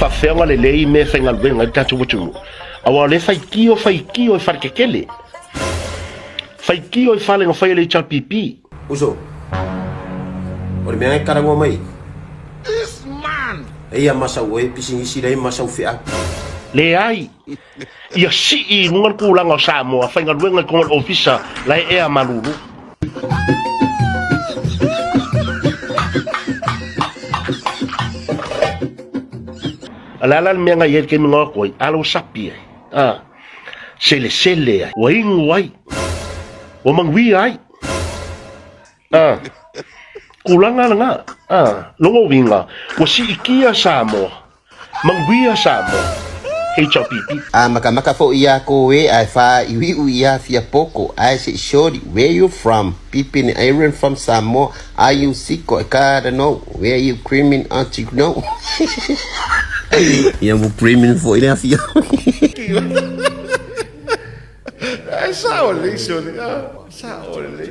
Faafefea ona lelei mea e faigaluega ai le tatou atunuu, aua o lea e faitio faitio i fale tetele, faitio i fale na fai e le HRPP. Uso, o le mea e talanoa mai. Eia masau oe pisinisi lai masau feau. Leai, ia sii i luga le tulaga o Samoa faigaluega i totonu o le ofisa la e ea malulu. O le a la le mea na i ai i le taimi na o atu ai? Alo sapi ai, a, selesele ai, ua inu ai, ua manuia ai. A, tulaga lena. A, lona uiga, ua siitia Samoa, manuia Samoa. HRPP. A makamaka foʻi iā kou e ae fāiuiu iā Fiapoko ae seʻi shorty where you from Pipini Aaron from Samoa are you siko e gotta know where you creaming aren't you know Ia ua creaming foʻi le afia. Ae sao lelei sole. Sao lelei.